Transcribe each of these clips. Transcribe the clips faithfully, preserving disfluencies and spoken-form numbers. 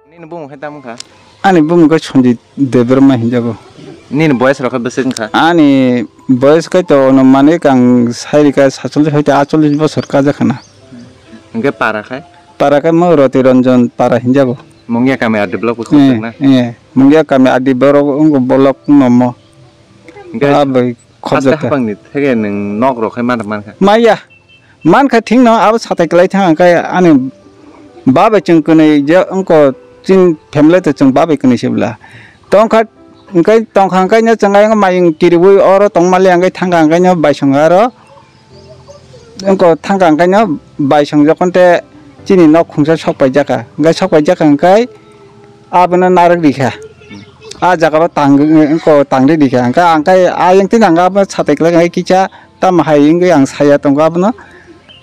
Nini bumung khe tamo wngkha? Ani bumung khe Sanjit Debbarma hinjago. Nini boyes rok khe bwswk wngkha? Ani boyes khe to ono manik ang sairika saitchollish hoite aitchollish bosor kajakhana. Hwnkhe para khai? Para khe mo Roti Ranjan para hinjago. Mungia kami R D block bo khobjakna? Eh, eh. Mungia kami R D borok wngkha block nomo. Hwnkhe ah, bai haste khobjakha. Hapangni theke nwng nok rok khai manrok mankha? Maya. Mankha thikno abo satai kwlai thang khe ani babai chwng kwnwi je wngko chini family to chwng babai kwnwi se bwla. Tongkha hwnkhe tongkha hwnkhe no chwng ayang mayung kiriui oro tongmali hwnkhe thangkha hwnkhe no baisongo aro wngko thangkha hwnkhe no baisong jokhon te chini nok khungsa sok paijak kha. Hwnkhe sok paijak kha hwnkhe abono narwk rikha. Ah jaga o tang wngko tangri rikha. Hwnkhe ang khe ayang tini ang abo satai kwlai kisa tamo hai wngwi ang saya tongo abono.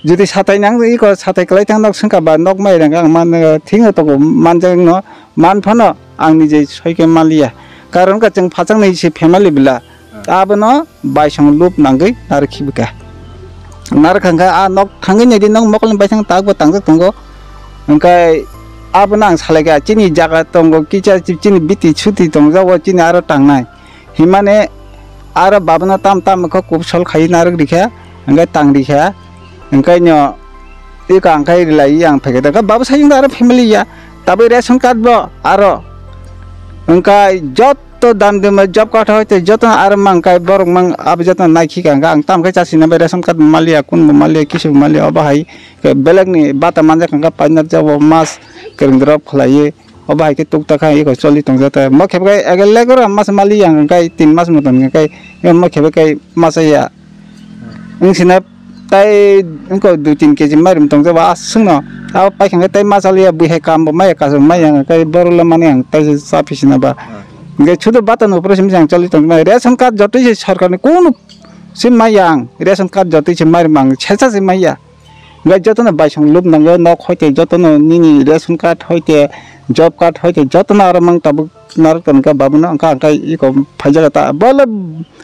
Jodi satai nang iko satai kwlai thang nok swngkha ba nok mai rang ang man thikno tongo manjak no man phano ang nije soi khe maliya. Karon ka chwng phachang ni se family bwla abono baisong lup nangwi narwk khibi kha. Narwk kha hwnkhe ah nok thangwi naidi nok mokol ni baisong tak bo tangjak tongo. Hwnkhe abono ang salai kha chini jaga tongo kisa chini biti suti tongjago chini aro tangnai. Himani aro babano tam tam khe kub sol khai narwk rikha, hwnkhe tang rikha, hwnkhe no iko ang khai rilai ang phaikhe da. Babu sayung da aro family ya, tabuk ration card bo aro hwnkhe joto dam dima job card hoite joto aro mang kai borok mang abo joto naikhi ka hwnkhe ang tam khai chasina bai ration card maliya kun bo maliya kisu maliya obo hai belek ni bata manjak hwnkhe painat jabo mas kwrwng drop khlaiwi. Obo hai khe tukta kha iko choli tongjak ta. Mo khe bai ege legora mas mali yang kai tin mas moton kai mo khe bai kai masa ya. Wng sina tai wngko dui tin keji mairum tongjak ba aswkno. Abo paikha khe tai masa liya bui hai kam bo maya kasam maya kai borok le mani ang tai cha phi sina ba. Hwnkhe sudu bata no pore simi jang choli tong ration card jotoi se sarkar ni kunu sim maya ang ration card jotoi se mairum ang sesa se maya. Hwnkhe jotono baisong lub nango, nok hoite jotono nini ration card hoite, job card hoite jotono aro mang tabuk narwk tongkha babuno wngkha hwnkhe iko phaijak ta bole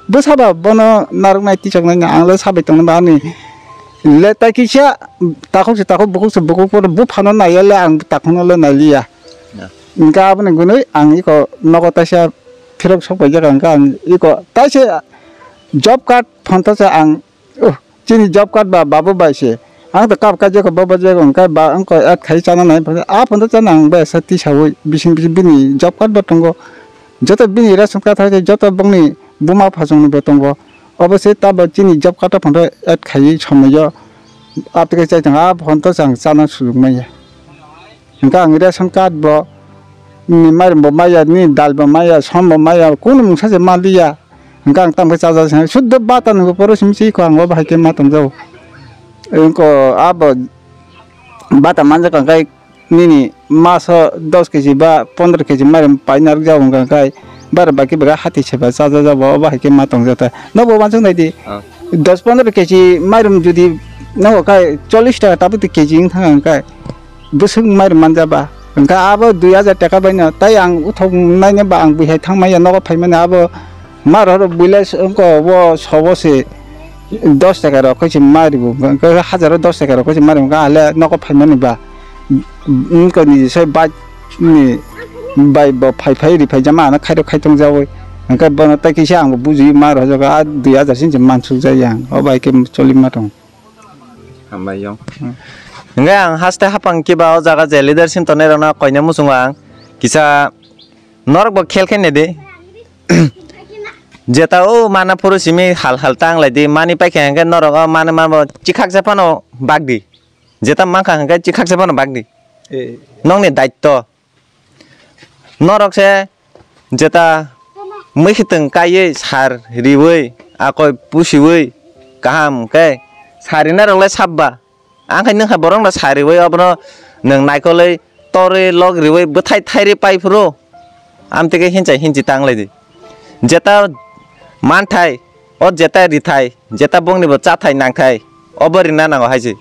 bwsaba bono narwknai tisoknai ang le sabai tongno ba ani le tai kisa takhuk se takhuk bukhuk se bukhuk phano buphano naiya le ang takhukno le nailiya. Ya. Hwnkhe aboni gwnwi ang iko nogo taisa phirok sok paijak hwnkhe ang iko taisa job card phano se ang Oh, chini job card ba babu bai se. Ang to kap kaijak bo bo je wngkha ba wngkha add khai chana nai. A phone to chana ang bai sa tisaui bising bising bini job card bo tongo. Joto bini ration card hai joto bongni buma phasong ni bo tongo. Obo se ta bo chini job card phone to add khai somoi yo. Apte chai tong a phone to chang chana suluk maya. Hwnkhe ang ration card bo, ni mairum bo maya, ni dal bo maya, som bo maya, kunu mungsa se maliya. Hwnkhe ang tamo khe chaja se, suddo bata nungkhe poro simi se iko ang bo bahai khe ma tongjago. Wngko abo bata manjak ang khe nini maso dos keji ba pondro keji mairum pai narwk jago hwnkha khe bare baki bwkha hati se ba chaja jago, o bahai khe ma tongjak ta. Nobo uansuk nai di. Ah. Dos pondro keji mairum jodi nogo khe chollish taka tabuk twi keji wng thang ang khe. Bwswk mairum manja ba. Hwnkhe abo dui hajar taka baino tai ang uthok naina ba ang bwihai thang manya nogo phaimani abo mar horo buila wngkha o sobo se dos taka rok khe se mairu hwnkhe hajaro dos taka rok khe se mairu hwnkhe ale nogo phaimani ba wngkha ni se bike ni bai bo phai phai ri phai jama ano khairok khai tong jawi hwnkhe bono tai kisa ang bo buji mar hojago a dui hajar sin se mansuk jai ang o bai khe choli ma tong. Hambai yong. Hmm. Hingke ang haste hapang kiba o jaga je leader sin tongnai rok no koina muchungo ang kisa norok bo khel khe nedi. Jeta o mana phuru simi hal hal tang lai di mani paikha hingke norok o mani mani bo chikhak se phano bak di. Jeta mankha hingke chikhak se phano bak di. Eh. Nokni daitto. Norok se jeta mwkhitwng kaiwi sar riwi akoi pusiwi kaham khe sarinai rok le sabba. Ang khai nwng khai borok no sariwi obono nwng naikolwi torwi lok riwi bwthai thairi pai phuru amtwi khe hinchai hinchi tang lai di. Jeta manthai o jeta rithai. Jeta bongni bo chathai nangthai, obo rina nango hai se.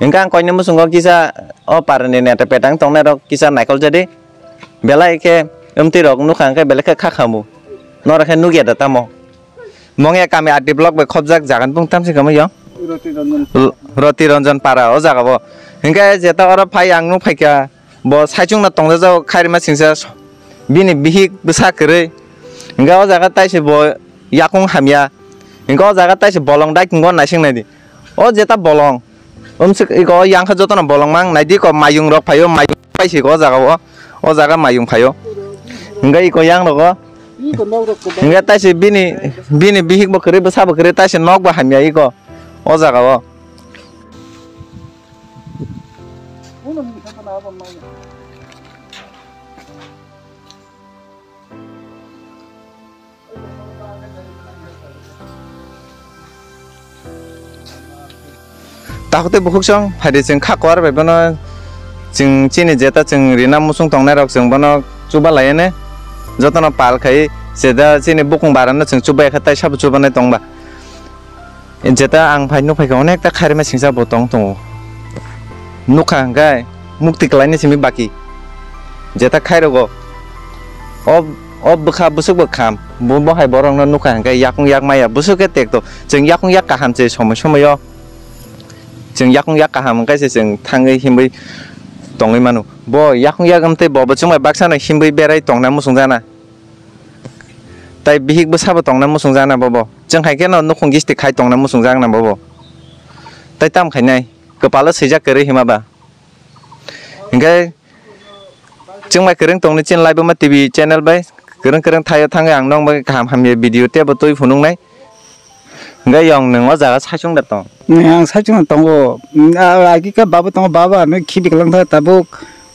Hingke ang koini muchungo kisa o parani neta petang tongnai rok kisa naikol jadi. Belai khe wmtwi rok nukha hingke belai khe kha khamu. Norok khe nukya da tamo. Mongya kami R D block bai khobjak jagan bung tamsi kamo yo. Roti Ranjan. L-, Roti Ranjan para o jaga bo. Hingke jeta oro phai ang nuk phaikha. Bo saichung no tongjago khairima singsa bini bihik bwsa kwrwi. Hingke o jaga taise bo yakung hamya. Hingke o jaga taise bolong dai tongo naising naidi. O jeta bolong. Umsik iko yang kha jotono bolong mang naidi ko mayung rok phaio, mayung paisi ko o jaga o. O jaga mayung phaio. Hingke iko yang rogo. Hingke taise bini, bini bihik bo kwrwi bwsa bo kwrwi taise nok bo hamya iko. O jaga o. Takhuk tei bukhuk song phaidi chwng kha kuar bai bono chwng chini jeta chwng rina muchung tongnai rok chwng bono chuba laiya ne jotono pal khai jeta chini bukung bara no chwng chuba ya kha tai sabo chuba nai tong ba. Jeta ang phai nuk phai kha, onek ta khairima singsa bo tong tongo. Nukha hwnkhe mukti kwlai ni simi baki. Jeta khai rogo. O, o bwkha bwswk bo kham. Bo, bo hai borok no nukha hwnkhe yakung yak maya. Bwswk khe tek to. Chwng yakung yak kaham se somoi somoi o. Chwng yakung yak kaham hwnkhe se chwng thangwi himwi tongwi mano. Bo yakung yak wng tei bo bo chwng bai baksa no himwi berai tongna muchung jana. Tai bihik bwsa bo tongna muchung jana bobo. Chwng hai kheno nukhung gisti khai tongna muchung jakna bobo. Tai tam khainai kwpalo swijak kwrwi hima ba. Hingke chwng bai kwrwng tongni chini Laibuma T V channel bai kwrwng kwrwng thaio thangwi ang nong bagwi kaham hamya video teibo twi phunuknai. Hingke yong nwng o jaga saichung da tong? Nwng ang saichung da tongo. Agi khe baba tongo, baba ano khibi kwlwng kha tabuk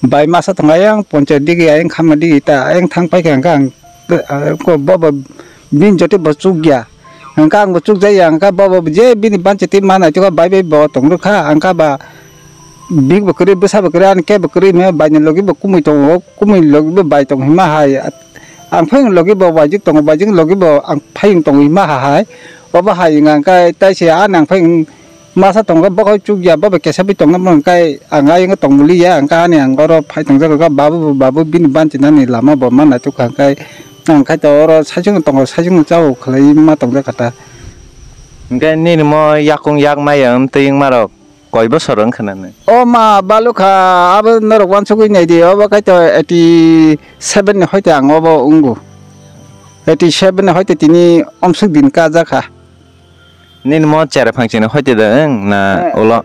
bai masa tongo ayang ponchayat digi ayang khamma digi ta ayang thang paikha hingke ang ko bobo bini jotoi bo chukya. Hingke ang bo chukjakya, hingke bobo je bini banchi twi ma naitokha bai bai bo tong rwkha, hingke ba bihik bo kwrwi, bwsa bo kwrwi, ani kebo kwrwi hwnwi bai ni logi bo kumui tongo, kumui logi bo bai tongo hima hai. Ang phai logi bo baijak tongo, baijak logi bo ang phai tongo hima hai. Obo hai hingka hingke tai se ani ang phai masa tongo, bo hai chukya, bo bai kesa bai tongna mung kai ang ayang tong liya, ang ani ang oro phai tong jago, babu, babu bini banchi nani lama bo ma naitokha, hingke ang khai to oro saichung tongo, saichung chao khlai ma tong jakha ta. Hingke nini mo yakung yak maya wng twi wngma rok koi bosor wng kha nani? O ma balukha, abo norok wansugwi naidi, obo khai to eighty seven ni hoite ang obo wngo, eighty seven ni hoite tini omsuk din kajakha. Nini mo cherai phangchini hoite da wng na ulo?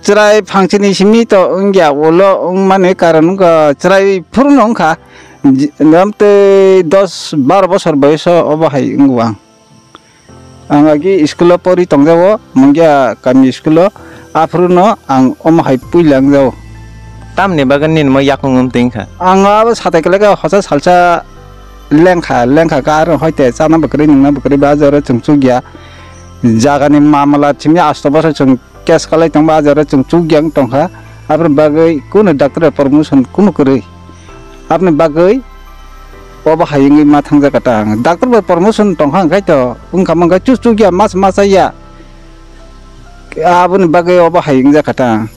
Cherai phangchini simi to wngya, ulo wngmani karon wngkha cherai phuru no wngkha. Ji-, nam tei dos baro bosor boyoso obo hai wngkha ang. Ang agi school o pori tongjago, mungya kami school o, aphuru no ang omo hai puila wngjago. Tamni bagwi nini mo yakung wng twi wngkha? Ang abo satai kwlai khe hosa salsa lengkha, lengkha khe aro hoite chana bwkrwi nungna bwkrwi ba jora chwng chukya. Jagani mamala simi asto bosor chwng case kalai tongba jora chwng chukya wng tongkha. Aboni bagwi kunu doctor bai promotion kunu kwrwi. Aboni bagwi obo hai wngwi ma thangjak kha ta ang. Doctor bai promotion tongkha hwnkhe to wngkha mankha chuk chukya mas masa ya. Aboni bagwi obo hai wngjak kha ta ang.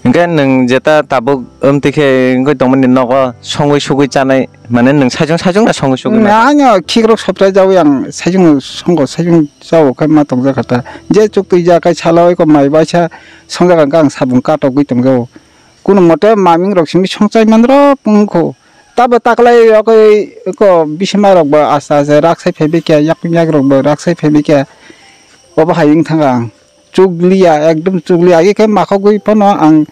Hingke nwng jeta tabuk wngtwi khe wngwi tongmani nogo songwi sugwi chanai, mane nwng saichung saichung da songwi sugwi na? Ano khikrok soprai jawi ang saichung songo saichung chao khe ma tongjak kha ta. Je chuk twi ja kai salo eko mai baisa songjak ang khe ang sabung katokgwi tongjago. Kuno mote maming rok simi songchai manrok wngkho. Tabo taklai yokoi eko bisima rok bo aste aste raksai phaibai khe, yakung yak rok bo raksai phaibai khe. Obo hai wng thang ang. Chukliya, ekdom chukliya. Agi khe makhogwi phano ang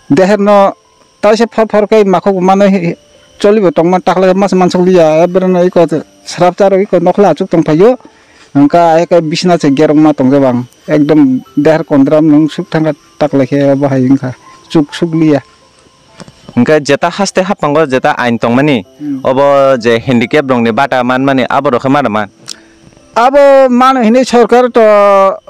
deher no taisa phor phor khe makhogwi mano hi-, cholibo tongma takla mas mansukliya. Ebreno iko srapcha rok iko nokla achuk tongphaio. Hwnkha eke bisna se gerokma tongjago ang. Ekdom deher kondram nung suk thangkha takla khe obo hai wngkha. Chuk sukliya. Hingke jeta haste haphango jeta ain tongmani, hmm, obo je handicap rokni bata manmani, abo rok khe mano man? Abo mano hinwi sorkar to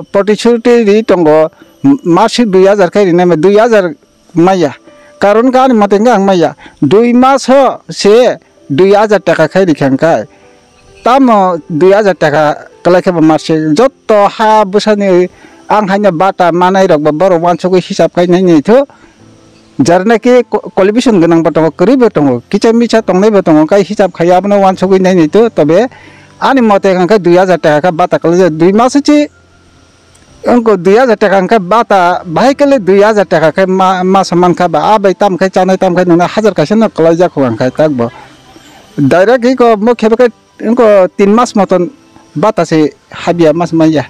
protishruti ri tongo, m-, marsi dui hajar khe rinai ma, dui hajar maya. Karon khe ani mote hwnkhe ang maya. Dui maso se dui hajar taka khe rikha hwnkhe. Tamo dui hajar taka kwlai khe bo marsi jotto ha bwsani ang haino bata manai rok bo borok wansugwi hisab khai nai nai tho. Jarnaki ko-, qualification gwnang bo tongo, kwrwi bo tongo, kicha micha tongnai bo tongo, kai hisab khai abono wansugwi nai nai tho. Tobe ani mote hwnkhe dui hajar taka khe bata kwlaijak, dui maso chi Wngkha dui hajar taka wngkha bata, bahai kele dui hajar taka khe ma-, masa mankha ba, a bai tam khai chanai tam khai nungna hajar kaisa no kwlaijak kho ang khai tak bo. Direct iko mo khebe khe wngkha tin mas moton bata se habya mas manya.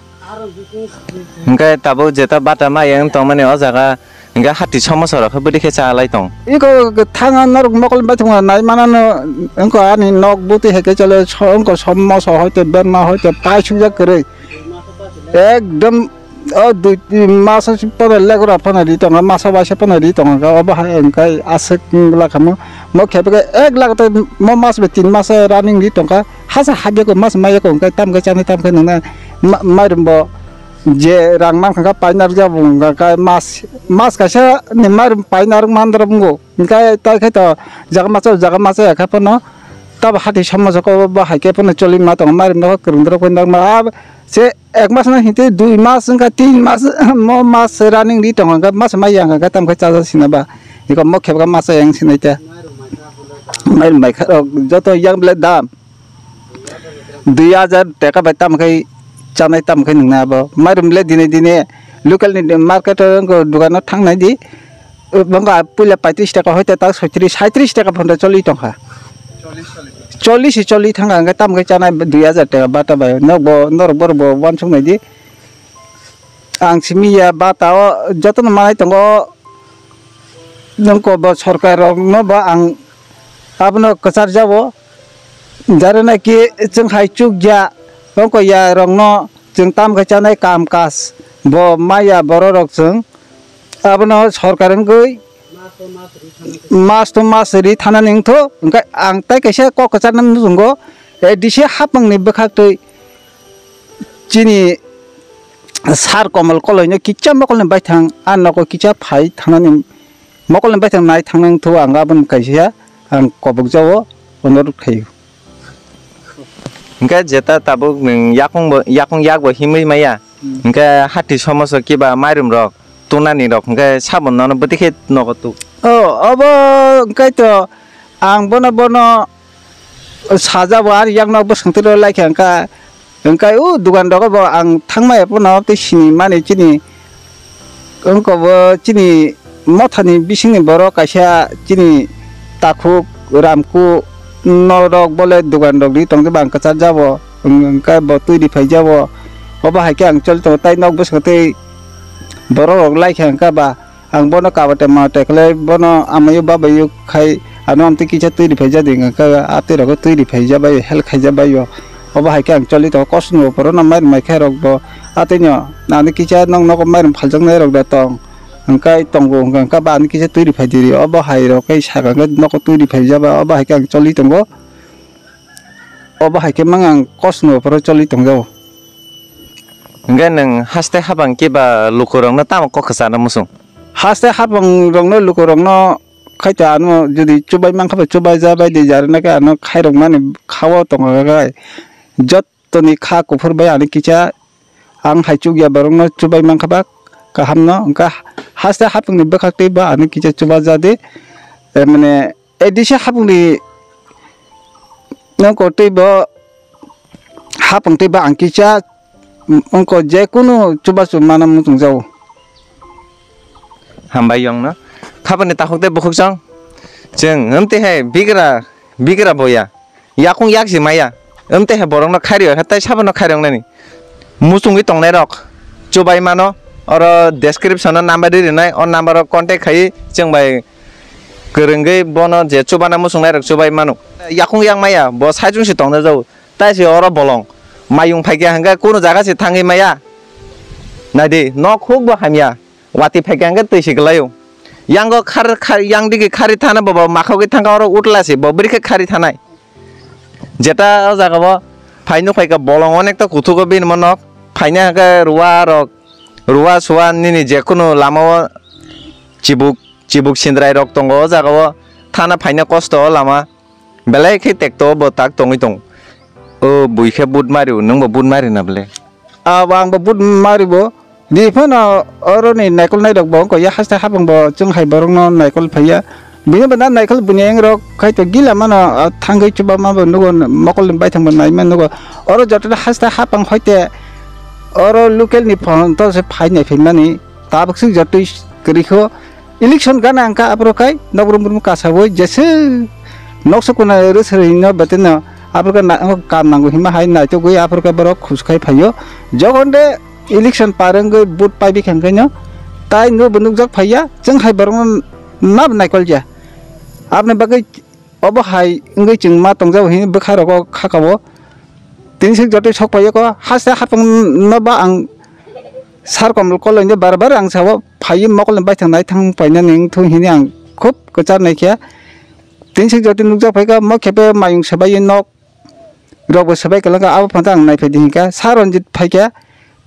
Hwnkhe tabuk jeta bata maya wng tongmani o jaga hwnkhe hati somosa rok khe bwdwi khe cha lai tong. Iko thanga norok mokol bai thwngma nai manano wngkha ani nok bwtwi hai khe chole so-, wngkha somosa hoite berma hoite paisukjak kwrwi. Ekdom o dui tin maso pono legra pono ri tongo, maso baisa pono ri tongo, obo hai wngkha aswk wngla kha mo. Mo khepe khe ek lakh tei mo mas bai tin mas running ri tongkha, hasa habya khe mas maya khe wngkha, tam khe chanai tam khe nungna ma-, mairum bo je rang mankha khe paina rwjak bo wngkha khe mas, mas kaisa ni mairum paina rwk mandra wngo, hwnkhe tai khe to jaga masa jaga masa ya khe pono tabo hati somosa khe bo hai khe pono choli ma tongo, mairum no kwrwng doro khe nang ma se. Ek mas no hinte dui mas wngkha, tin mas, mo mas running ri tongo, hwnkhe mas mai yang hwnkhe tam khe chaja sina ba. Iko mo khebga mas yang sinai ta. Mai mai kha rok joto yang bele dam. Dui hajar taka bai tam khe chanai tam khe nungna abo. Mairum le dine dine local ni market o wngkha dukano thangnai di. Bangkha puila paitris taka hoite tak soitris, saitris taka phonda choli tongkha. Choli se choli thangkha, hwnkhe tamo khe chanai dui hajar taka bata bai. Nokbo, norok borok bo uansuk nai di. Ang simi ya bata o jotono manai tongo. Nokbo sorkar rok no bo ang abono kwchar jabo. Jare naki chwng hai chuk ya, ongko ya rok no chwng tam khe chanai kam kaj bo maya borok rok chwng. Abono sorkar wngwi mas to mas ri thanani wngtho, hwnkhe ang tai kaisa kok kwcharnani nuchungo, A D C hapmangni bwkhaktwi chini sir Komol Koloino kisa mokolni baithang, a nogo kisa phai thanani, mokolni baithang nai thangnani wngtho, ang aboni kaisa ang kobokjao onurodh khaio. Hwnkhe jeta tabuk nwng yakung bo, yakung yak bo himwi maya. Hmm. Hwnkhe hati somoso kiba mairum rok tunani rok hwnkhe sabon nono bwtwi khe nogo tuk. Oh, obo hwnkhe to ang bono, bono sajabo, ar yakno bwswng twi rw lai kha hwnkha, hwnkhe o dugan rogo bo ang thangmaya phano tei sini mani chini Wngkha bo chini mothani bisingni borok kaisa chini takhuk Ramku norok bole dugan rok ri tongtwi ba ang kwchar jabo, wng-, wngkha bo twi ri phai jabo. Obo hai khe ang choli tongo tei nok bwskango tei borok rok lai kha wngkha ba ang bono kabate mate khlai bono amaio babaio khai ano amtwi kisa twi ri phai jadi wngkha a twi rogo twi ri phai jabaio help khai jabaio. Obo hai khe ang choli tongo kosno borokno mai rwmai khe rok bo. A tei no ani kisa nok nogo mairum phaljaknai rok da tong, hwnkhe tongo hwnkhe ba ani kisa twi rwphai di ri, obo hai rok khe saka khe nogo twi rwphai jaba, obo hai khe ang choli tongo, obo hai khe mang ang kosno phoro choli tongjago. Hwnkhe nwng haste hapang kiba lukurokno tamo kok kwchana muchung? Haste hapang rokno lukurokno khaito ano jodi chubai mankha ba chubai ja bai di jarwna khe ano khairok mani khao tongo khe jot toni kha kuphur bai ani kisa ang hai chukya borokno chubai mankha ba kahamno, wngkha haste hapungni bwkhak tei ba ani kisa chuba jadi, eh, mane A D C hapungni nokho tei bo hapung tei ba ang kisa wngkha je kunu chubachu mana muchungjao. Hambai yongno. Khabani takhuk tei bukhuk chwng. Chwng, wng twi hai bigra, bigra boya. Yakung yak si maya. Wng twi hai borokno khairwi kha, tei sabono khairok nani. Muchungwi tongnai rok. Chubai mano. Oro description o number ri rinai. O number o contact khai chwng bai kwrwngwi bono je chubana muchungnai rok chubai mano. Yakung yak maya. Bo saichung si tongna jau. Tai si oro bolong. Mayung phaikha hwnkhe kunu jaga si thangwi maya. Naidi, nok huk bo hamya. Watwi phaikha hwnkhe twi si kwlaio. Yango khar, khar, yang digi khari thana bo, bo makhogwi thangkha oro utla si, bo bwrwi khe khari thanai. Jeta o jaga bo phai nuk phaikha bolong onek ta kuthugo bini mo nok. Phaina hwnkhe ruwa rok, ruwa suwa nini jekunu lama o chibuk, chibuk sindrai rok tongo o jaga o. Thana phaina kosto o lama. Belai khe tekto bo tak tongwi tongo. O bui khe but mario, nwng bo but mario na bwle? Abo ang bo but mario bo. Di phano oro ni naikol nai rok bo wngkha ya haste hapang bo chwng hai borok no naikol phai ya. Bini bo na naikol bini eng rok khai to gila mano, ah, thangwi chuba ma bo nugo mokol ni baithang bo nai ma nugo. Oro joto haste hapang hoite Oro local ni phone to se phai nai phaimani tabuk swk jotoi kwrwi kho. Election gana ang kha aphuru khai nokrom brum kasawi jese noksa kuna rwsari no beteno aphuru kha na-, kam nango hima hai naitugwi aphuru kha borok khus khai phaio. Jokhon de election par wngwi vote paibi kha hwnkhe no tai no bo nukjak phaiya chwng hai borok no nab naikol ya. Aboni bagwi obo hai wngwi chwng ma tongjago hini bwkha rogo khakao. Tini swk jotoi sok phaio ko haste hapang no ba ang sar komol koloi no bar bar ang sao phaiwi mokol ni baithang naithang painani wngthung hini ang khub kwchar naikhe. Tini swk jotoi nukjak phaikha mo khepe mayung swbaiwi nok rokbo swbai kwlangkha abo phano ang naiphai di hinkha sar Ranjit phaikha.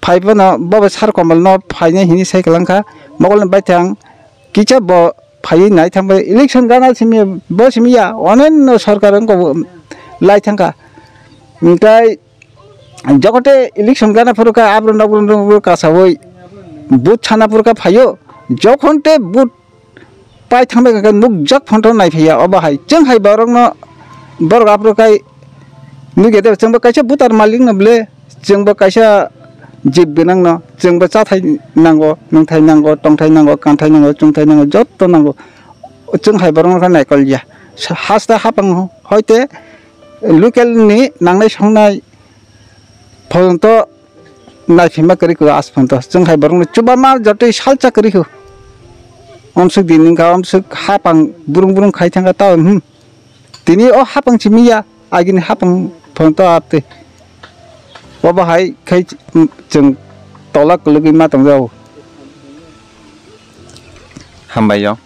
Phai phano bobo sar komol no phainai hini sai kwlangkha mokol ni baithang kisa bo phaiwi nai thangbai election gana simi bo simi ya onenno sarkar wngkha lai thangkha. Hinkhe jokote election gana phuru kha abro nokro nokro kasawi but sana phuru kha phaio jokhon te but pai thangbai kha nukjak phonto nai phaiya obo hai chwng hai borokno borok aphuru khai nukya de chwngbo kaisa butar malik no ble chwngbo kaisa jib gwnang no chwngbo chathai nango nungthai nango tongthai nango kanthai nango chungthai nango jotto nango chwng hai borokno kha naikol ya hasta hapang hoite local ni nangnai songnai phonto naiphaima kwrwi kho asphang to chwng hai borokno chubama jotoi salsa kwrwi kho. Omswk din wngkha omswk hapang burung burung khai thangkha tao hmm. Tini o hapang simi ya agini hapang phang to apte. Obo hai khai chwng tola kwlwgwi ma tongjago. Hambai yo.